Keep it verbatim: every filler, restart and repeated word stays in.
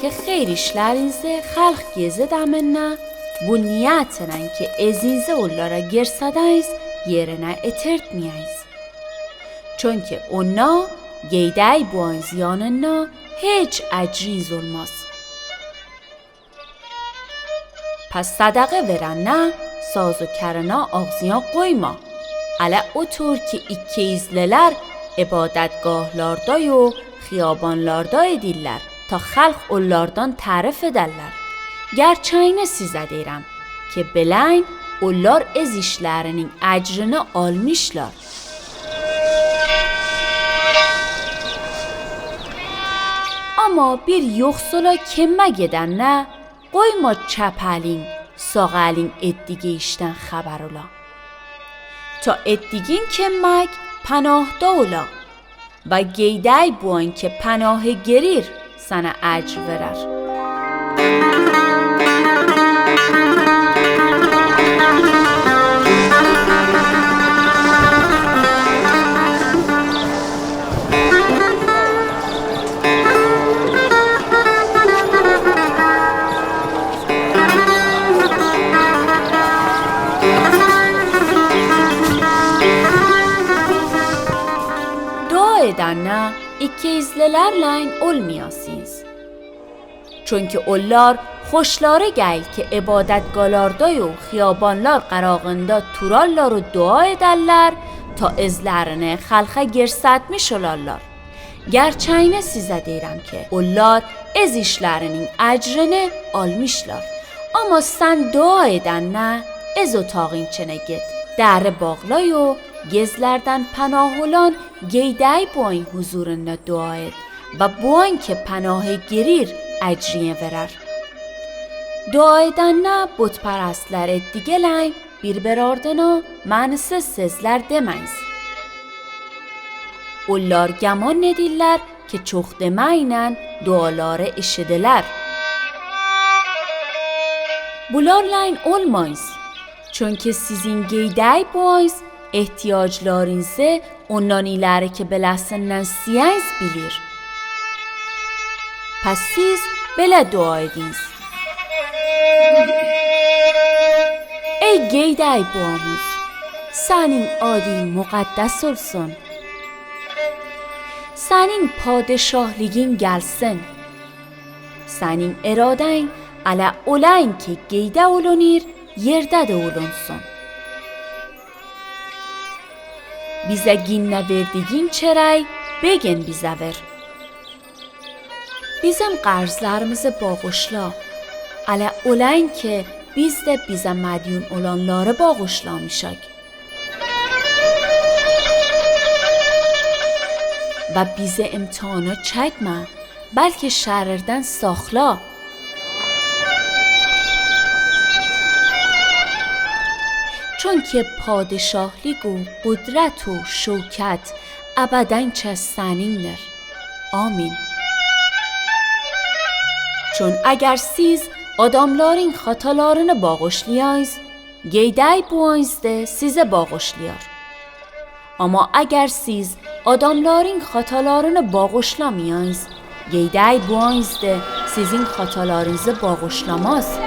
Ke xeyrishlärin se xalq gezedämennä, bunyätsananke ezinse ollara gersadäins, yerena etertmiyäins. Chonke onnä, geydäy buains yanennä, hech aychrins olmas. Pas sadaqa verannä, sazokärannä agzin qoyma. Ala oturki ikkeizlilär, ibadatgahlarda yu, hiyabanlarda ediller. Ta xalq ollardan tarif ederler. Gerçeini size deyrem, ke bilayn, ollar ezişlärinin aycrini almışlar. Ama bir yoxsula kemma gedennä, qoyma çapalin, sağalin etdigi işten haber ola. Ta etdigin kemmak panahta ola. Va geydäy buain ke panahi gerir, sana aychr verer. Dua edennä, ikkeizlilärlayn olmiyasins. Chonki ollar hoşları gäl ke ibadatgahlarda yu, hiyabanlar qarağında turallar u dua ederler, ta izlärini halqa gersatmiş olallar. Gerçeini size deyrem ke, ollar ezişlärinin aycrini almışlar. Ama sen dua edennä, ez otağın içine git. Deri bağla yu, gezlerden panah olan geydäy buain huzurunda dua et. Va buain ke panahi gerir, aycrini verer. Dua edennä butparastlar etdigilayn, bir-bir ardına manasız sözler demäyns. Ollar yaman ediller ke çoq demäynen duaları eşidiler. Bularlayn olmayns. Chonki sizin geydäy buains ihtiyaclarınzı ondan ileri ke bilesinden siyäyns bilir. Pas siz bile dua edins. Ey geydäy buamız, senin adin muqaddas olsun. Senin padişahligin gelsin. Senin iradayn ala olayn ke geydä olunir, yerdä de olunsun. Bize günnä verdigin çerey bigin bize ver. Bizim qarzlarımızı bağışla, ala olayn ke biz de bize madyun olanları bağışlamışak. Va bizi imtihana çekme, belki şerrden saqla. Çünki padişahlik u qudret u şevket ebedence senindir. Amin. Çün eger siz adamların hatalarını bağışlayayız, geydäy buayız de sizi bağışlayar. Ama eger siz adamların hatalarını bağışlamayayız, geydäy buayız de sizin hatalarınızı bağışlamaz.